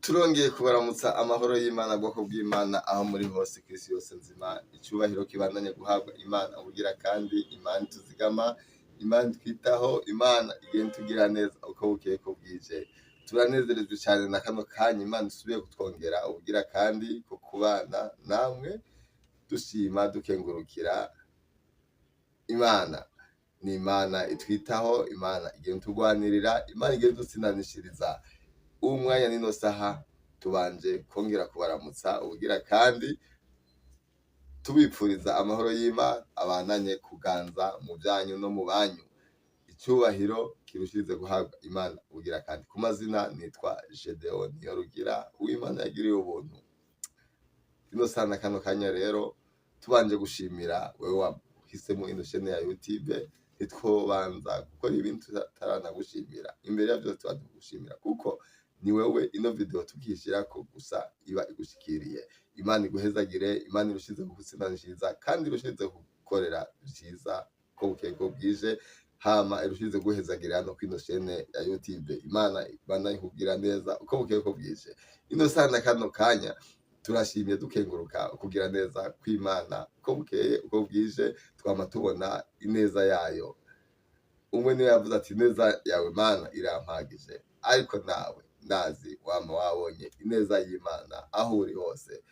Turongeye kubaramutsa amahoro y'Imana, bwoko bw'Imana aho muri hose kw'isi yose nzima. Icubahiro kibandanye guhabwa Imana ubugira kandi, Imana ituzigama, Imana itwitaho, Imana igenda itugira neza uko bukeye ko bwije. Turanezerejwe cane na kano kanya Imana isubiye kutwongera ubugira kandi ko kubana namwe, dushima dukengurukira Imana. Ni Imana itwitaho, Imana igenda itugwanirira, Imana igenda idutsindanishiriza. Uwu mwanya n'ino saha tubanje kongera kubaramutsa ubugira kandi, tubipfuriza amahoro y'Imana abananye kuganza mu vyanyu no mu banyu. Icubahiro kirushirize guhabwa Imana ubugira kandi. Ku mazina nitwa Gedeon Niyorugira, uw'Imana yagiriye ubuntu. Ino saha na kano kanya rero tubanje gushimira wewe wahisemo ino chaîne ya YouTube. Ntitwobanza gukora ibintu tutaranagushimira. Imbere ya vyose tubanza kugushimira kuko ni wewe ino video tukishirako gusa iba igushikiriye. Imana iguhezagire, Imana irushize kugutsindanishiriza kandi irushize kugukorera vyiza ko bukeye ko bwije, hama irushize guhezagira no kwino chaîne ya YouTube. Imana ibandanye kugira neza uko bukeye ko bwije. Ino saha na kano kanya turashimye dukenguruka ukugira neza kw'Imana uko bukeye uko bwije, twama tubona ineza yayo. Umwe niwe yavuze ati: "Ineza yawe Mana irampagije", ariko nawe ndazi wama wabonye ineza y'Imana aho uri hose,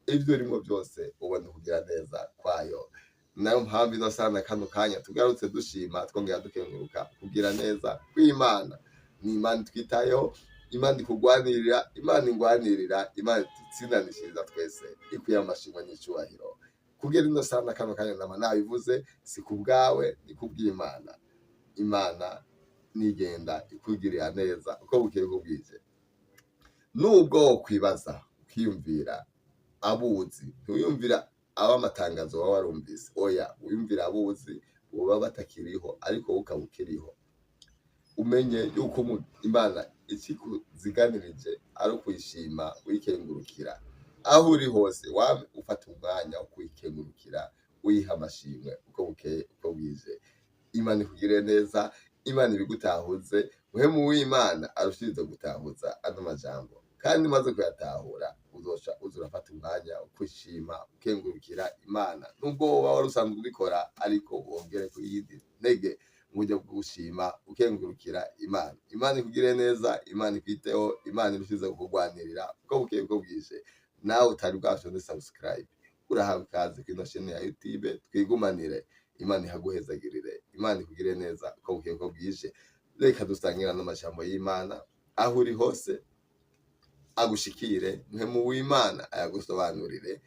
ivyo urimwo byose ubona kugira neza kwayo. Nayo mpamvu ino saha na kano kanya tugarutse dushima twongera dukenguruka kugira neza kw'Imana. Ni Imana itwitayeho, Imana ikugwanirira, Imana ingwanirira, Imana itsindanishiriza twese, ikwiye amashimwe n'icubahiro. Kugera ino saha na kano kanya, nama nabivuze, si ku bwawe, ni ku bw'Imana. Imana nigenda ikugirira neza uko bukeye uko bwije. Nubwo wokwibaza ukiyumvira abuzi, ntiwiyumvira ab'amatangazo waba warumvise, oya, wiyumvira abuzi boba batakiriho ariko wowe ukaba ukiriho. Umenye yuko Imana ikikuziganirije ari ukuyishima uyikengurukira. Aho uri hose wame ufata umwanya wo kuyikengurukira, uyiha amashimwe uko bukeye uko bwije. Imana ikugirire neza, Imana ibigutahuze. Muhemu w'Imana arushirize gutahuza ano majambo, kandi umaze kuyatahura uzoca uza urafata umwanya wo kwishima ukengurukira Imana. Nubwo woba wari usanzwe ubikora, ariko wongere ku yindi ntege mu buryo bwo gushima ukengurukira Imana. Imana ikugirire neza, Imana ikwiteho, Imana irushize kukugwanirira uko bukeye uko bwije. Nawe utari bwafyonde subscribe, urahawe ikaze kuri ino chaîne ya YouTube, twigumanire. Imana ihaguhezagirire, Imana ikugirire neza uko bukeye uko bwije. Reka dusangira n'amajambo y'Imana. Aho uri hose agushikire, Mpwemu w'Imana ayagusobanurire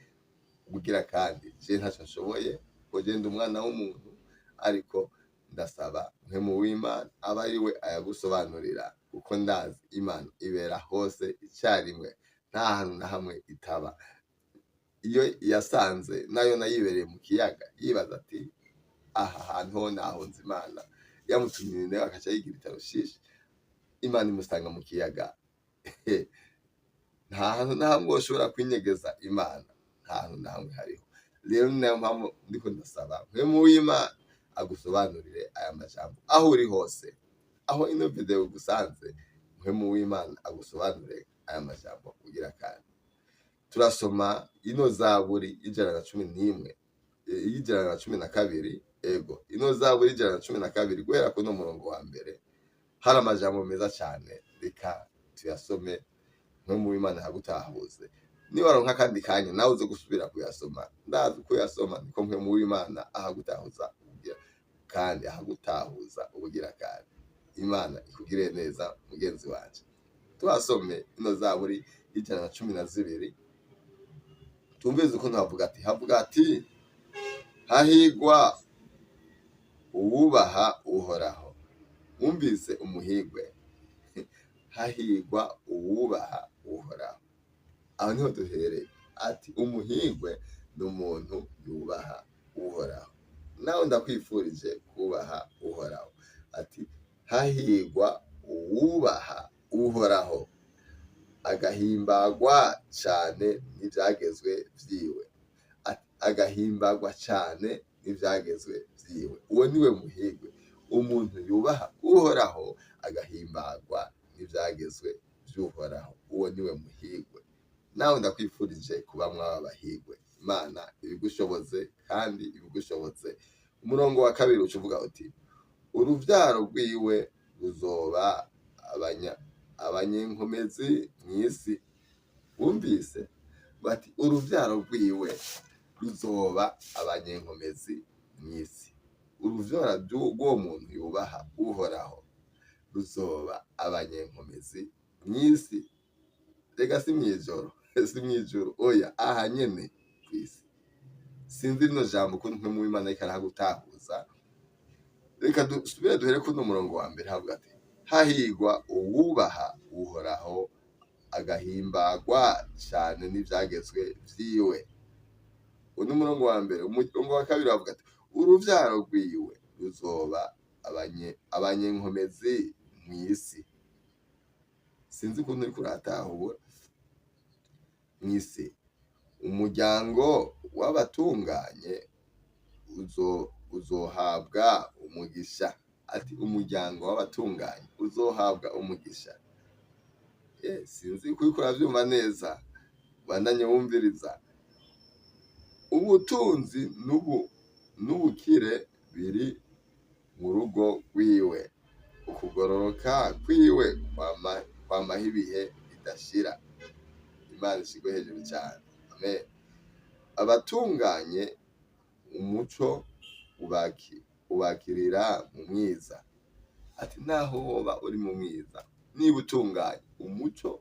kugira kandi je ntaco nshoboye ngo genda umwana w'umuntu, ariko ndasaba Mpwemu w'Imana aba ari we ayagusobanurira, kuko ndazi Imana ibera hose icyarimwe, nta hantu na hamwe itaba. Iyo yasanze nayo nayibereye mu kiyaga, yibaza ati: "Aha hantu ho nahunze Imana." Yamutumye nawe akaca yigira itarushishi, Imana imusanga mu kiyaga. Nta hantu na hamwe woshobora kwinyegeza Imana, nta hantu na hamwe hariho. Rero ni nayo mpamvu ndiko ndasaba Mpwemu w'Imana agusobanurire aya majambo. Aho uri hose, aho ino video igusanze, Mpwemu w'Imana agusobanurire aya majambo kugira kandi turasoma ino zaburi 111, 112. Ego, ino zaburi 112 guhera kuno murongo wa mbere hari amajambo meza cyane. Reka tuyasome, Mpwemu w'Imana yagutahuze. Niwaronka akandi kanya nawe uze gusubira kuyasoma. Ndazi uko uyasoma niko Mpwemu w'Imana ahagutahuza ubugira kandi, ahagutahuza ubugira kandi. Imana ikugire neza, mugenzi wanje. Tuhasome ino zaburi 112, tumvize ukuntu havuga ati, havuga ati: "Hahigwa uwubaha Uhoraho." Wumvise umuhigwe? Hahigwa uwubaha Uhoraho. Aho niho duhereye. Ati: "Umuhigwe ni umuntu yubaha Uhoraho." Nawe ndakwifurije kubaha Uhoraho. Ati: "Hahigwa uwubaha Uhoraho, agahimbagwa cane n'ivyagezwe vyiwe." Ati: "Agahimbagwa cane n'ivyagezwe vyiwe." Uwo niwe muhigwe, umuntu yubaha Uhoraho agahimbagwa n'ivyagezwe vy'Uhoraho. Uwo niwe muhigwe. Uwo niwe muhigwe. Nawe ndakwifurije kuba mwaba bahigwe. Imana ibigushoboze kandi ibigushobotse. Umurongo wa kabiri uca uvuga uti: uruvyaro rwiwe ruzoba abanyenkomezi mw'isi. Wumvise bati uruvyaro rwiwe ruzoba abanyenkomezi mw'isi. Uruvyaro rw'uwo muntu yubaha Uhoraho ruzoba abanyenkomezi mw'isi. Rega si mw'ijoro, si mw'ijuru, oya, aha nyene kw'isi. Sinzi rino jambo ukuntu Mpwemu w'Imana ariko arahagutahuza. Reka dusubire duhere kuno murongo wa mbere, havuga ati: hahigwa uwubaha Uhoraho agahimbagwa cane n'ivyagezwe vyiwe. Uwo ni umurongo wa mbere. Umurongo wa kabiri bavuga ati: uruvyaro rwiwe ruzoba abanyenkomezi mw'isi. Sinzi ukuntu uriko uratahura mw'isi. Umuryango w'abatunganye uzohabwa umugisha. Ati umuryango w'abatunganye uzohabwa umugisha. Sinzi ko uriko uravyumva neza, bandanye wumviriza. Ubutunzi n'ubukire biri mu rugo rwiwe, ukugororoka kwiwe kwamaho ibihe bidashira. Imana ishirwe hejuru cyane. Amen. Abatunganye umuco ubakirira mu mwiza. Ati naho woba uri mu mwiza, niba utunganye umuco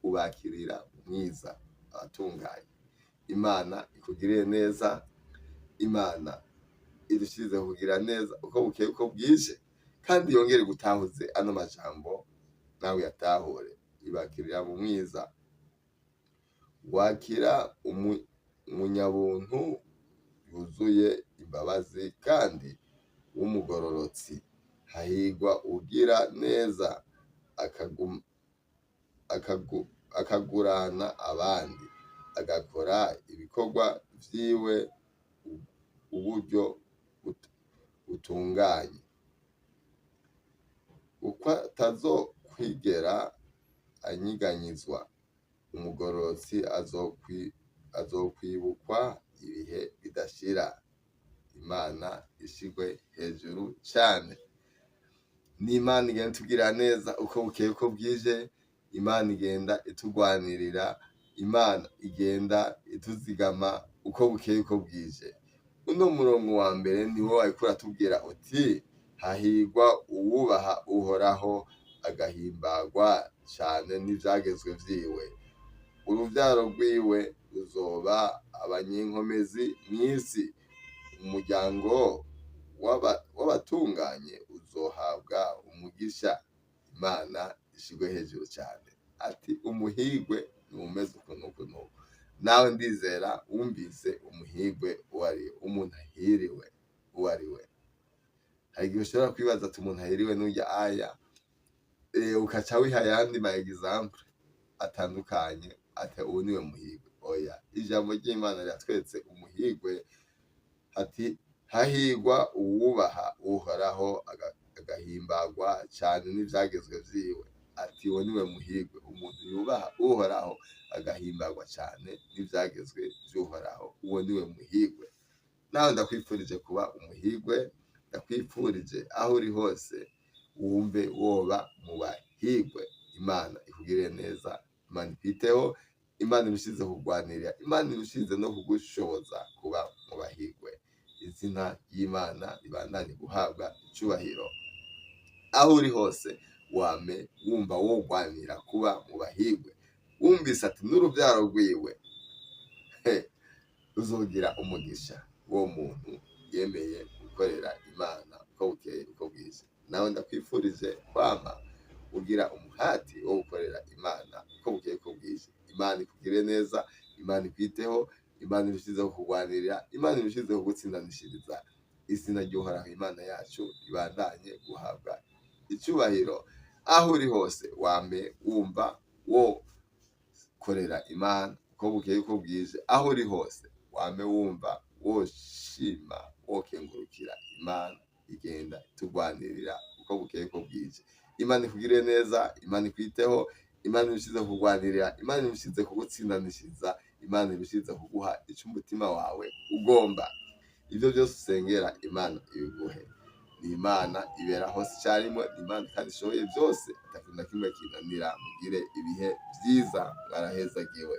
ubakirira mu mwiza. Abatunganye, Imana ikugirire neza, Imana irushirize kugira neza uko bukeye uko bwije, kandi yongere gutahuze ano majambo nawe yatahure. Ibakirira mu mwiza. Wakira umunyabuntu yuzuye imbabazi kandi w'umugororotsi. Hahigwa ugira neza akagurana abandi, agakora ibikorwa vyiwe uburyo butunganye, uko atazokwigera anyiganyizwa. Umugororotsi azokwibukwa ibihe bidashira. Imana ishirwe hejuru cane. N'Imana igenda itugirira neza uko bukeye uko bwije. Imana igenda itugwanirira, Imana igenda ituzigama uko bukeye uko bwije. Uno murongo wa mbere niwo wariko uratubwira uti: hahigwa uwubaha Uhoraho agahimbagwa cane n'ivyagezwe vyiwe. Uruvyaro rwiwe ruzoba abanyenkomezi mw'isi. Umuryango w'abatunganye uzohabwa umugisha. Imana ishirwe hejuru cane. Ati umuhigwe numeze uku n'uku n'uku. Nawe ndizera wumvise umuhigwe uwo ari we, umuntu ahiriwe uwo ari we. Hari igihe ushobora kwibaza ati umuntu ahiriwe n'urya aya, ukaca wiha ayandi ma exemple atandukanye, ati uwo niwe muhigwe. Oya, ijambo ry'Imana riratweretse umuhigwe. Ati hahigwa uwubaha Uhoraho agahimbagwa cane n'ivyagezwe vyiwe. Ati uwo niwe muhigwe, umuntu yubaha Uhoraho agahimbagwa cane n'ivyagezwe vy'Uhoraho, uwo niwe muhigwe. Nawe ndakwifurije kuba umuhigwe, ndakwifurije aho uri hose wumve woba mu bahigwe. Imana ikugirire neza, Imana ikwiteho, Imana irushize kugwanirira, Imana irushize no kugushoboza kuba mu bahigwe. Izina ry'Imana ribandanye guhabwa icubahiro. Aho uri hose wame wumva wogwanira kuba mu bahigwe. Wumvise ati n'uruvyaro rwiwe ruzogira umugisha. Uwo muntu yemeye gukorera Imana uko bukeye uko bwije. Nawe ndakwifurije kwama ugira umuhati wo gukorera Imana uko bukeye uko bwije. Imana ikugire neza, Imana ikwiteho, Imana irushizeho kugwanirira, Imana irushizeho kugutsindanishiriza. Izina ry'Uhoraho Imana yacu ribandanye guhabwa icubahiro. Aho uri hose wame wumva wo korera Imana uko bukeye uko bwije. Aho uri hose wame wumva woshima wokengurukira Imana igenda itugwanirira uko bukeye uko bwije. Imana ikugirire neza, Imana ikwiteho, Imana irushize kugwanirira, Imana irushize kugutsindanishiriza, Imana irushize kuguha ico umutima wawe ugomba. Ibyo byose usengera, Imana ibiguhe. Ni Imana ibera hose icyarimwe, ni Imana kandi ishoboye byose, atakintu na kimwe kinanira. Mugire ibihe byiza, mwarahezagiwe.